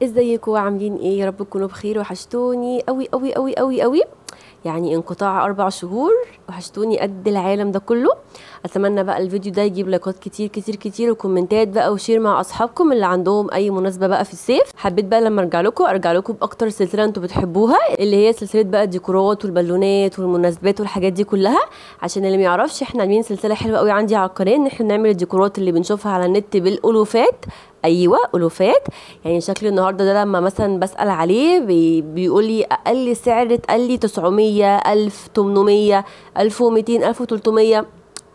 ازيكم عاملين ايه؟ يا رب تكونوا بخير. وحشتوني قوي قوي قوي قوي قوي، يعني انقطاع 4 شهور، وحشتوني قد العالم ده كله. اتمنى بقى الفيديو ده يجيب لايكات كتير كتير كتير وكومنتات بقى و share مع اصحابكم اللي عندهم اي مناسبة بقى في الصيف. حبيت بقى لما ارجع لكم ارجع لكم باكتر سلسلة انتوا بتحبوها، اللي هي سلسلة بقى الديكورات والبالونات والمناسبات والحاجات دي كلها. عشان اللي ما يعرفش، احنا عاملين سلسلة حلوة قوي عندي على القناة، ان احنا نعمل الديكورات اللي بنشوفها على النت بالالوفات. ايوه الوفات، يعني شكل النهارده ده لما مثلا بسال عليه بيقول لي اقل سعر اتقال لي 900، 1800، 1200، 1300.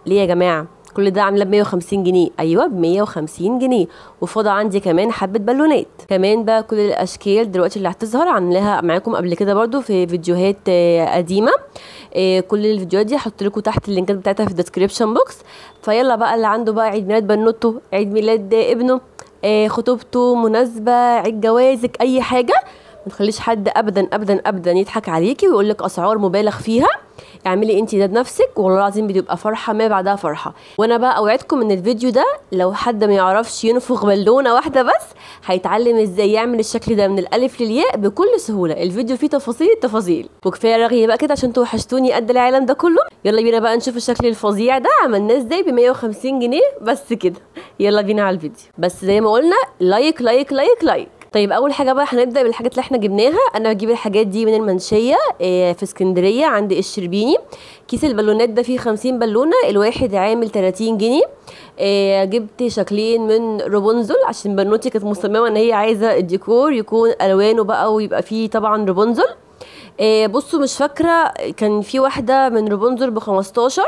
ليه يا جماعة كل ده؟ عامله ب 150 جنيه. ايوه ب 150 جنيه. وفاضه عندي كمان حبه بالونات كمان بقى، كل الاشكال دلوقتي اللي هتظهر عاملاها معاكم قبل كده برضو في فيديوهات قديمة. كل الفيديوهات دي هحط لكم تحت اللينكات بتاعتها في ال description box. فيلا بقى اللي عنده بقى عيد ميلاد بنوته، عيد ميلاد ابنه، خطوبته، مناسبة، عيد جوازك، اي حاجة، ما تخليش حد ابدا ابدا ابدا يضحك عليكي ويقول لك اسعار مبالغ فيها. اعملي انت ده بنفسك، والله العظيم بتبقى فرحه ما بعدها فرحه. وانا بقى اوعدكم ان الفيديو ده لو حد ما يعرفش ينفخ بالونه واحدة بس هيتعلم ازاي يعمل الشكل ده من الالف للياء بكل سهولة. الفيديو فيه تفاصيل التفاصيل، وكفاية رغي بقى كده عشان انتوا وحشتوني قد العالم ده كله. يلا بينا بقى نشوف الشكل الفظيع ده عملناه ازاي ب 150 جنيه بس كده. يلا بينا على الفيديو. بس زي ما قلنا like like like like. طيب اول حاجة بقى هنبدا بالحاجات اللي احنا جبناها. انا بجيب الحاجات دي من المنشيه في اسكندرية عند الشربيني. كيس البالونات ده فيه 50 بالونه، الواحد عامل 30 جنيه. جبت شكلين من رابنزل عشان بنوتي كانت مصممه ان هي عايزه الديكور يكون الوانه بقى ويبقى فيه طبعا رابنزل. بصوا مش فاكره، كان في واحدة من رابنزل ب 15،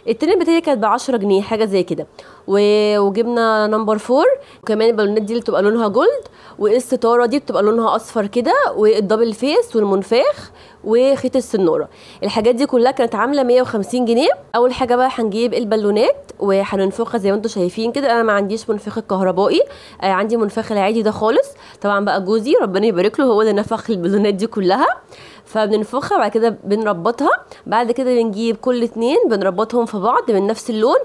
التانية بتاعي كانت ب 10 جنيه حاجة زي كده. وجبنا number 4. وكمان البالونات دي اللي بتبقى لونها gold، والستاره دي بتبقى لونها اصفر كده، وال double face والمنفاخ وخيط السنوره. الحاجات دي كلها كانت عامله 150 جنيه. اول حاجة بقى هنجيب البالونات وهننفخها زي ما انتم شايفين كده. انا ما عنديش منفخ الكهربائي، عندي منفخ العادي ده خالص. طبعا بقى جوزي ربنا يبارك له هو اللي نفخ البالونات دي كلها. فبننفخها بعد كده بنربطها، بعد كده بنجيب كل اتنين بنربطهم في بعض من نفس اللون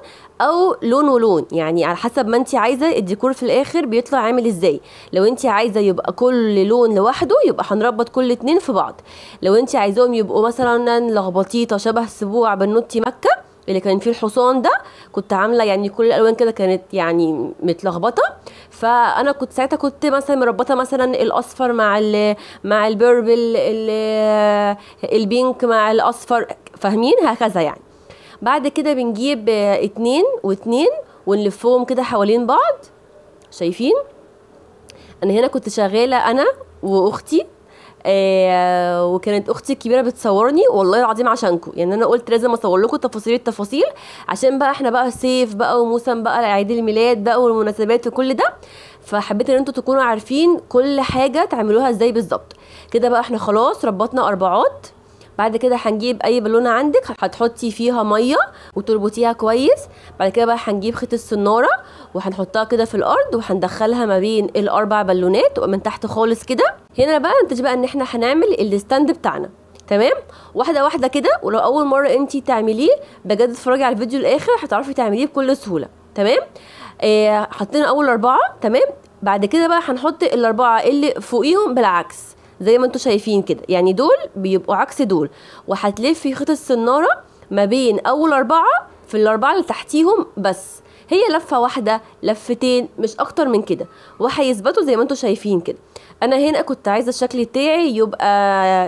او لون ولون، يعني على حسب ما انت عايزه الديكور في الاخر بيطلع عامل ازاي. لو انت عايزه يبقى كل لون لوحده يبقى هنربط كل اتنين في بعض. لو انت عايزاهم يبقوا مثلا لخبطيطه شبه سبوع بنوتي مكة اللي كان فيه الحصان ده، كنت عامله يعني كل الالوان كده كانت يعني متلخبطه. فانا كنت ساعتها كنت مثلا مربطه مثلا الاصفر مع مع ال purple، ال pink مع الاصفر، فاهمين هكذا يعني. بعد كده بنجيب 2 و2 ونلفهم كده حوالين بعض. شايفين انا هنا كنت شغالة انا واختي، وكانت اختي الكبيرة بتصورني والله العظيم عشانكم، يعني انا قلت لازم اصور لكم تفاصيل التفاصيل عشان بقى احنا بقى صيف بقى وموسم بقى عيد الميلاد بقى والمناسبات وكل ده، فحبيت ان انتوا تكونوا عارفين كل حاجة تعملوها ازاي بالظبط. كده بقى احنا خلاص ربطنا 4. بعد كده هنجيب اي بالونه عندك هتحطي فيها مية وتربطيها كويس. بعد كده بقى هنجيب خيط السناره وهنحطها كده في الارض وهندخلها ما بين ال4 بالونات ومن تحت خالص كده. هنا بقى نتج بقى ان احنا هنعمل ال stand بتاعنا، تمام؟ واحدة واحدة كده. ولو اول مرة انتي تعمليه بجد اتفرجي على الفيديو الاخر هتعرفي تعمليه بكل سهولة، تمام؟ حطينا اول 4، تمام؟ بعد كده بقى هنحط ال4 اللي فوقيهم بالعكس زي ما انتوا شايفين كده، يعني دول بيبقوا عكس دول. وهتلفي خيط السناره ما بين اول 4 في ال4 اللي تحتيهم بس، هي لفه واحدة لفتين مش اكتر من كده، وهيثبتوا زي ما انتوا شايفين كده. انا هنا كنت عايزه الشكل بتاعي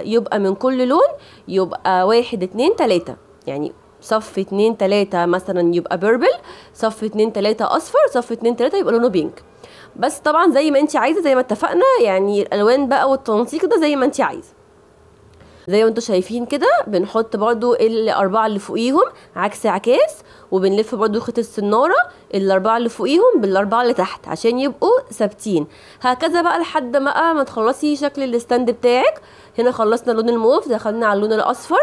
يبقى من كل لون، يبقى 1 2 3، يعني صف 2 3 مثلا يبقى purple، صف 2 3 اصفر، صف 2 3 يبقى لونه pink. بس طبعا زي ما انت عايزه، زي ما اتفقنا، يعني الالوان بقى والتنسيق ده زي ما انت عايزه. زي ما انتوا شايفين كده بنحط برضو ال4 اللي فوقيهم عكس عكاس، وبنلف برضو خيط السناره ال4 اللي فوقيهم بال4 اللي تحت عشان يبقوا ثابتين. هكذا بقى لحد ما تخلصي شكل ال stand بتاعك. هنا خلصنا لون الموف، دخلنا على اللون الاصفر.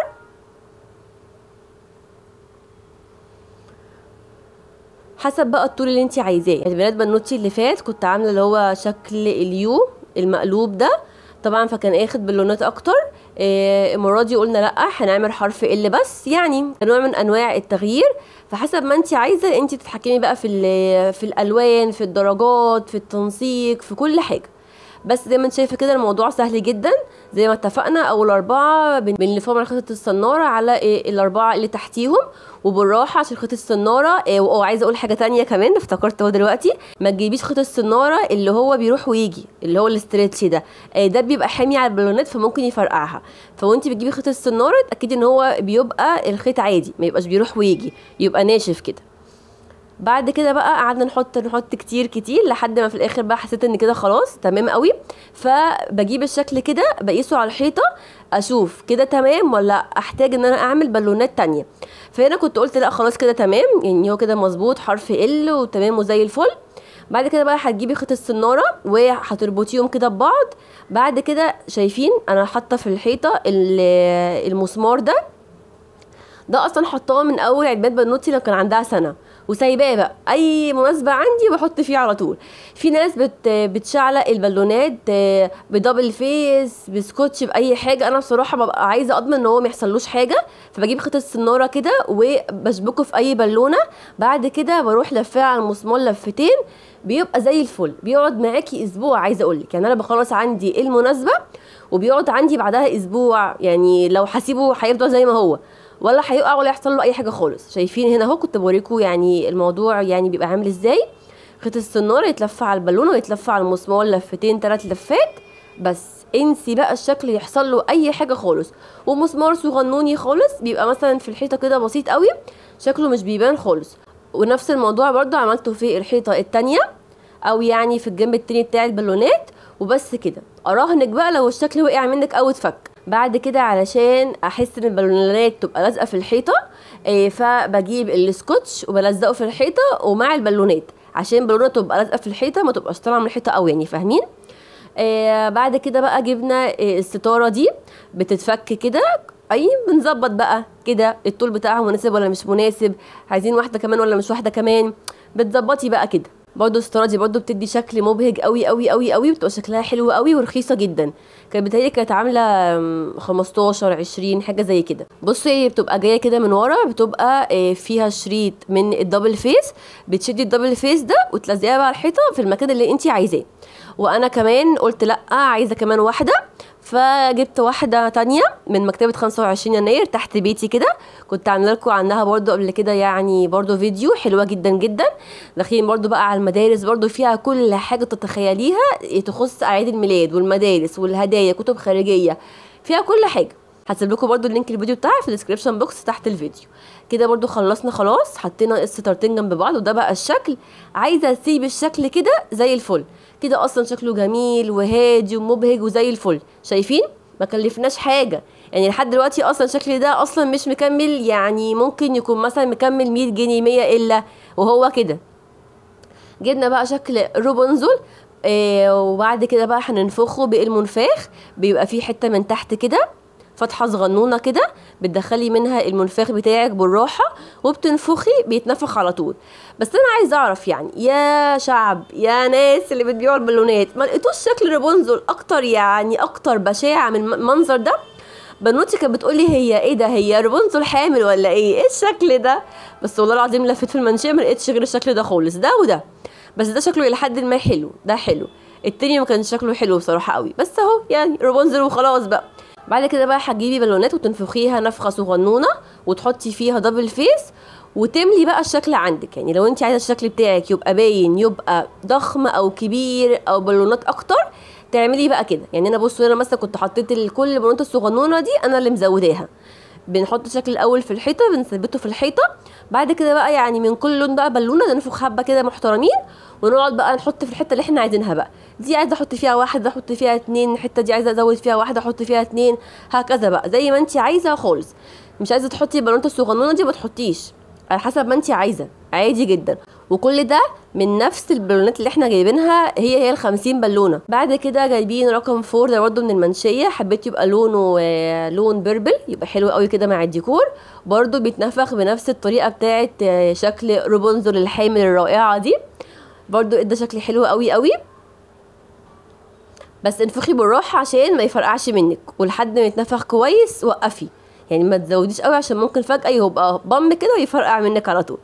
حسب بقى الطول اللي انت عايزاه. يعني بنات بنوتي اللي فات كنت عامله اللي هو شكل ال U المقلوب ده طبعا، فكان اخد بالونات اكتر. المرة دي قلنا لا هنعمل حرف L بس، يعني نوع من انواع التغيير. فحسب ما انت عايزه انت تتحكمي بقى في الالوان، في الدرجات، في التنسيق، في كل حاجة. بس زي ما انت شايفه كده الموضوع سهل جدا. زي ما اتفقنا اول 4 بنلفهم على خيط السناره على ال4 اللي تحتيهم، وبالراحه عشان خيط السناره. وعايزه اقول حاجة تانية كمان افتكرت اهو دلوقتي، ما تجيبيش خيط السناره اللي هو بيروح ويجي اللي هو ال stretch ده، ده بيبقى حامي على البالونات فممكن يفرقعها. فوانت بتجيبي خيط السناره اتاكدي ان هو بيبقى الخيط عادي، ما يبقاش بيروح ويجي، يبقى ناشف كده. بعد كده بقى قعدنا نحط كتير كتير لحد ما في الاخر بقى حسيت ان كده خلاص تمام قوي. فبجيب الشكل كده بقيسه على الحيطة اشوف كده تمام ولا احتاج ان انا اعمل بالونات تانية. فهنا كنت قلت لا خلاص كده تمام، يعني هو كده مظبوط حرف ال وتمام وزي الفل. بعد كده بقى هتجيبي خيط السناره وهتربطيهم كده ببعض. بعد كده شايفين انا حاطه في الحيطة المسمار ده اصلا حطاه من اول عيد ميلاد بنوتي لما كان عندها سنة، وسايباه بقى اي مناسبة عندي بحط فيه على طول. في ناس بتشعلق البالونات ب double face بسكوتش باي حاجة، انا بصراحة ببقى عايزه اضمن ان هو ما يحصلوش حاجة، فبجيب خيط السناره كده وبشبكه في اي بالونه. بعد كده بروح لفاه على المسمار لفتين، بيبقى زي الفل، بيقعد معاكي اسبوع. عايزه اقولك يعني انا بخلص عندي المناسبة وبيقعد عندي بعدها اسبوع، يعني لو هسيبه هيفضل زي ما هو ولا هيقع ولا يحصل له اي حاجة خالص. شايفين هنا اهو كنت بوريكم يعني الموضوع يعني بيبقى عامل ازاي. خيط السناره يتلف على البالونة ويتلف على المسمار لفتين 3 لفات بس، انسي بقى الشكل يحصل له اي حاجة خالص. ومسمار صغنوني خالص بيبقى مثلا في الحيطة كده بسيط قوي، شكله مش بيبان خالص. ونفس الموضوع برضو عملته في الحيطة التانية او يعني في الجنب التاني بتاع البالونات. وبس كده اراهنك بقى لو الشكل وقع منك او اتفك. بعد كده علشان احس ان البالونات تبقى لازقه في الحيطة، فبجيب السكوتش وبلزقه في الحيطة ومع البالونات عشان البالونة تبقى لازقه في الحيطة ما تبقاش طالعه من الحيطة قوي، يعني فاهمين. بعد كده بقى جبنا الستارة دي بتتفك كده، اي بنظبط بقى كده الطول بتاعها مناسب ولا مش مناسب، عايزين واحدة كمان ولا مش واحدة كمان، بتظبطي بقى كده. برضو الستارة دي برضو بتدي شكل مبهج قوي قوي قوي قوي، بتبقى شكلها حلو قوي ورخيصه جدا. كانت بتهيألي كانت عامله 15 20 حاجة زي كده. بصي هي بتبقى جاية كده من ورا، بتبقى فيها شريط من ال double face، بتشدي ال double face ده وتلزقيها بقى على الحيطة في المكان اللي انت عايزاه. وانا كمان قلت لا عايزه كمان واحدة، فجبت واحدة تانية من مكتبه 25 يناير تحت بيتي كده، كنت عامله لكم عنها برضو قبل كده يعني برضو فيديو حلوة جدا جدا. داخلين برضو بقى على المدارس، برضو فيها كل حاجة تتخيليها تخص اعياد الميلاد والمدارس والهدايا، كتب خارجية، فيها كل حاجة. هسيب لكم برضو ال link الفيديو بتاعها في ال description box تحت الفيديو. كده برضو خلصنا خلاص، حطينا الستارتين جنب بعض وده بقى الشكل. عايزه اسيب الشكل كده زي الفل كده، اصلا شكله جميل وهادي ومبهج وزي الفل. شايفين ما كلفناش حاجة يعني لحد دلوقتي، اصلا الشكل ده اصلا مش مكمل، يعني ممكن يكون مثلا مكمل 100 جنيه 100 الا وهو كده. جبنا بقى شكل روبنزل، وبعد كده بقى هننفخه بالمنفاخ، بيبقى فيه حتة من تحت كده فتحه صغنونه كده بتدخلي منها المنفاخ بتاعك بالراحة وبتنفخي بيتنفخ على طول. بس انا عايزه اعرف يعني يا شعب يا ناس اللي بتبيعوا البالونات، ما لقيتوش شكل رابنزل اكتر يعني اكتر بشاعه من المنظر ده؟ بنوتي كانت بتقولي هي ايه ده، هي رابنزل حامل ولا ايه، ايه الشكل ده؟ بس والله العظيم لفيت في المنشيه ما لقيتش غير الشكل ده خالص، ده وده. بس ده شكله الى حد ما حلو، ده حلو، التاني ما كانش شكله حلو بصراحة قوي، بس اهو يعني رابنزل وخلاص بقى. بعد كده بقى هتجيبي بالونات وتنفخيها نفخه صغنونه وتحطي فيها double face وتملي بقى الشكل عندك. يعني لو انت عايزه الشكل بتاعك يبقى باين يبقى ضخم او كبير او بالونات اكتر تعملي بقى كده. يعني انا بصوا هنا مثلا كنت حطيت كل البالونات الصغنونه دي انا اللي مزوداها. بنحط الشكل الاول في الحيطة بنثبته في الحيطة، بعد كده بقى يعني من كل لون بقى بالونه ننفخ حبه كده محترمين ونقعد بقى نحط في الحتة اللي احنا عايزينها بقى. دي عايزه احط فيها واحدة احط فيها اتنين، الحتة دي عايزه ازود فيها واحدة احط فيها اتنين، هكذا بقى زي ما انت عايزه خالص. مش عايزه تحطي البالونة الصغنونه دي ما تحطيش، على حسب ما انت عايزه عادي جدا. وكل ده من نفس البالونات اللي احنا جايبينها، هي ال50 بالونه. بعد كده جايبين رقم 4 ده برده من المنشيه، حبيت يبقى لونه لون purple يبقى حلو قوي كده مع الديكور. برده بيتنفخ بنفس الطريقة بتاعه شكل رابنزل الحامل الرائعة دي، برده ادى شكل حلو قوي قوي. بس انفخي بالراحة عشان ما يفرقعش منك، ولحد ما يتنفخ كويس وقفي، يعني ما تزوديش قوي عشان ممكن فجأة يبقى بام كده ويفرقع منك على طول.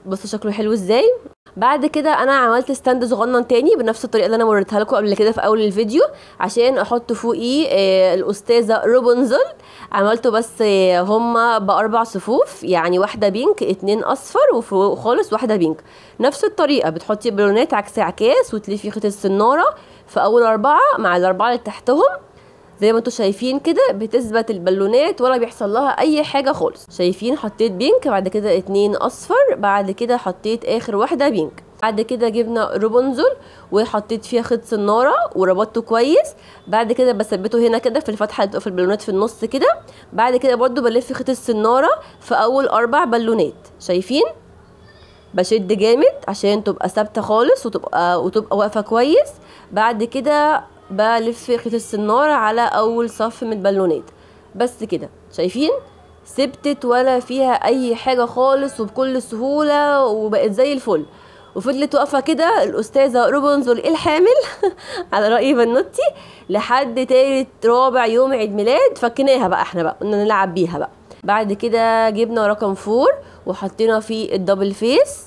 بصوا شكله حلو ازاي. بعد كده انا عملت stand صغنن تاني بنفس الطريقة اللي انا وريتها لكم قبل كده في اول الفيديو، عشان احط فوقيه الاستاذة روبنزل. عملته بس هما باربع صفوف، يعني واحدة pink، 2 اصفر، وفوق خالص واحدة pink. نفس الطريقة بتحطي بالونات عكس عكاس وتلفي خيط السناره في اول 4 مع ال4 اللي تحتهم زي ما انتم شايفين كده، بتثبت البالونات ولا بيحصل لها اي حاجة خالص. شايفين حطيت pink، بعد كده 2 اصفر، بعد كده حطيت اخر واحدة pink. بعد كده جبنا روبنزل وحطيت فيها خيط سناره وربطته كويس. بعد كده بثبته هنا كده في الفتحة اللي بتبقى في البالونات في النص كده. بعد كده برده بلف خيط السناره في اول 4 بالونات. شايفين بشد جامد عشان تبقى ثابتة خالص وتبقى واقفة كويس. بعد كده بلف خيط السناره على اول صف من البالونات بس كده. شايفين ثبتت ولا فيها اي حاجة خالص وبكل سهولة وبقت زي الفل، وفضلت واقفة كده الاستاذة روبنزل الحامل على راي بنوتي لحد تالت رابع يوم عيد ميلاد. فكناها بقى، احنا بقى قلنا نلعب بيها بقى. بعد كده جبنا رقم 4 وحطينا فيه ال double face.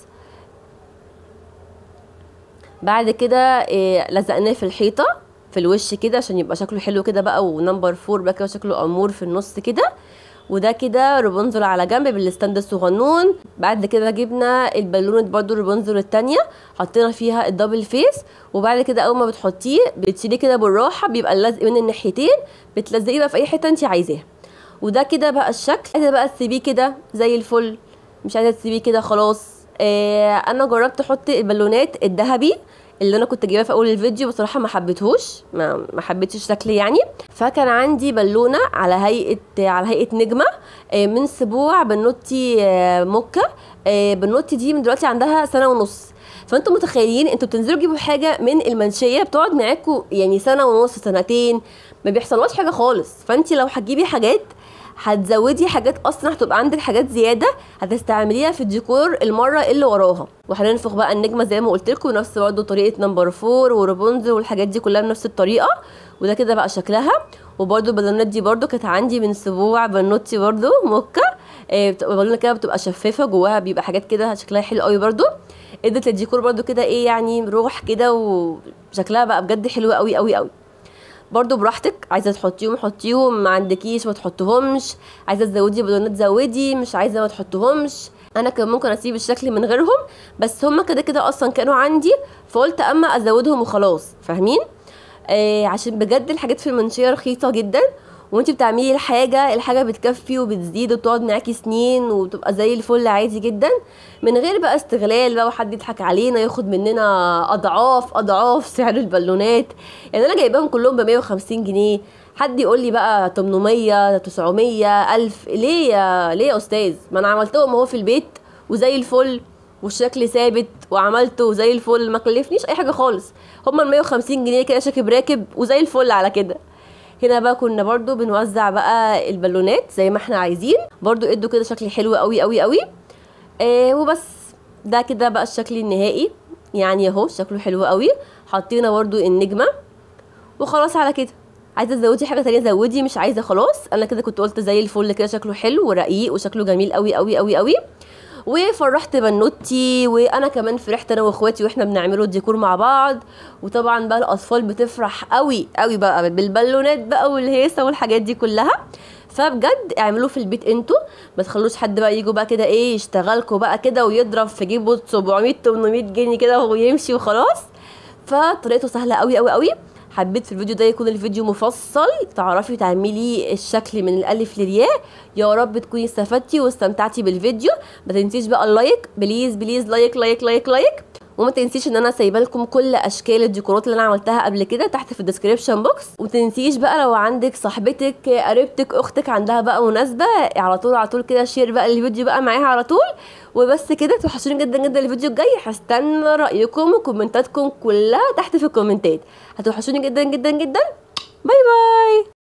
بعد كده لزقناه في الحيطة في الوش كده عشان يبقى شكله حلو كده بقى، و number 4 بقى كده شكله امور في النص كده. وده كده روبنزل على جنب بال stand الصغنون. بعد كده جبنا البالونة برضو روبنزل التانية حطينا فيها ال double face. وبعد كده اول ما بتحطيه بتشيليه كده بالراحة، بيبقى اللزق من الناحيتين، بتلزقيه بقى في اي حتة انت عايزاها. وده كده بقى الشكل. عايزه بقى تسيبيه كده زي الفل، مش عايزه تسيبيه كده خلاص. انا جربت احط البالونات الذهبي اللي انا كنت جايباه في اول الفيديو، بصراحة ما حبيتهوش، ما حبيتش الشكل يعني. فكان عندي بالونه على هيئة نجمه من سبوع بنوتي موكا. بنوتي دي من دلوقتي عندها 1.5 سنة، فانتم متخيلين انتوا بتنزلوا تجيبوا حاجة من المنشيه بتقعد معاكم يعني 1.5 سنة 2 سنين ما بيحصلهاش حاجة خالص. فانت لو هتجيبي حاجات هتزودي حاجات، اصلا هتبقى عندك حاجات زيادة هتستعمليها في الديكور المرة اللي وراها. وهننفخ بقى النجمة زي ما قلت لكم، نفس برده طريقه number 4 وروبونزل والحاجات دي كلها بنفس الطريقة. وده كده بقى شكلها. وبرده البالونات دي برده كانت عندي من سبوع بنوتي برده موكا، بتبقى بالونه كده بتبقى شفافة جواها بيبقى حاجات كده شكلها حلو قوي، برده ادت للديكور برده كده ايه يعني روح كده، وشكلها بقى بجد حلو قوي قوي قوي. برضو براحتك، عايزه تحطيهم حطيهم، ما عندكيش ما تحطهمش، عايزه تزودي بالونات زودي، مش عايزه ما تحطهمش. انا كان ممكن اسيب الشكل من غيرهم، بس هما كده كده اصلا كانوا عندي، فقلت اما ازودهم وخلاص، فاهمين؟ عشان بجد الحاجات في المنشيه رخيصة جدا، وانت بتعملي الحاجة بتكفي وبتزيد وبتقعد معاكي سنين وبتبقى زي الفل عادي جدا، من غير بقى استغلال بقى وحد يضحك علينا ياخد مننا اضعاف اضعاف سعر البالونات. يعني انا جايباهم كلهم ب 150 جنيه، حد يقول لي بقى 800 900 1000، ليه يا استاذ؟ ما انا عملتهم اهو في البيت وزي الفل والشكل ثابت وعملته زي الفل، ما كلفنيش اي حاجة خالص، هما ال 150 جنيه كده شاكب راكب وزي الفل على كده. هنا بقى كنا برضو بنوزع بقى البالونات زي ما احنا عايزين، برضو ادوا كده شكل حلو قوي قوي قوي. وبس ده كده بقى الشكل النهائي، يعني اهو شكله حلو قوي. حطينا برضو النجمة وخلاص على كده. عايزه تزودي حاجة تانية زودي، مش عايزه خلاص. انا كده كنت قلت زي الفل كده، شكله حلو ورقيق وشكله جميل قوي قوي قوي قوي. وفرحت بنوتي، وانا كمان فرحت انا واخواتي واحنا بنعمله الديكور مع بعض. وطبعا بقى الاطفال بتفرح قوي قوي بقى بالبالونات بقى والهيصه والحاجات دي كلها. فبجد اعملوه في البيت انتوا، ما تخلوش حد بقى يجوا بقى كده ايه يشتغلكوا بقى كده ويضرب في جيبه 700 800 جنيه كده ويمشي وخلاص. فطريقته سهلة قوي قوي قوي. حبيت في الفيديو ده يكون الفيديو مفصل، تعرفي تعملي الشكل من الالف للياء. يا رب تكوني استفدتي واستمتعتي بالفيديو. ما تنسيش بقى ال like، please please، like like like like. وما تنسيش ان انا سايبه لكم كل اشكال الديكورات اللي انا عملتها قبل كده تحت في ال description box. وما تنسيش بقى لو عندك صاحبتك قريبتك اختك عندها بقى مناسبة، على طول على طول كده share بقى الفيديو بقى معاها على طول. وبس كده، توحشوني جدا جدا الفيديو الجاي. هستنى رايكم وكومنتاتكم كلها تحت في الكومنتات. هتوحشوني جدا جدا جدا. bye bye.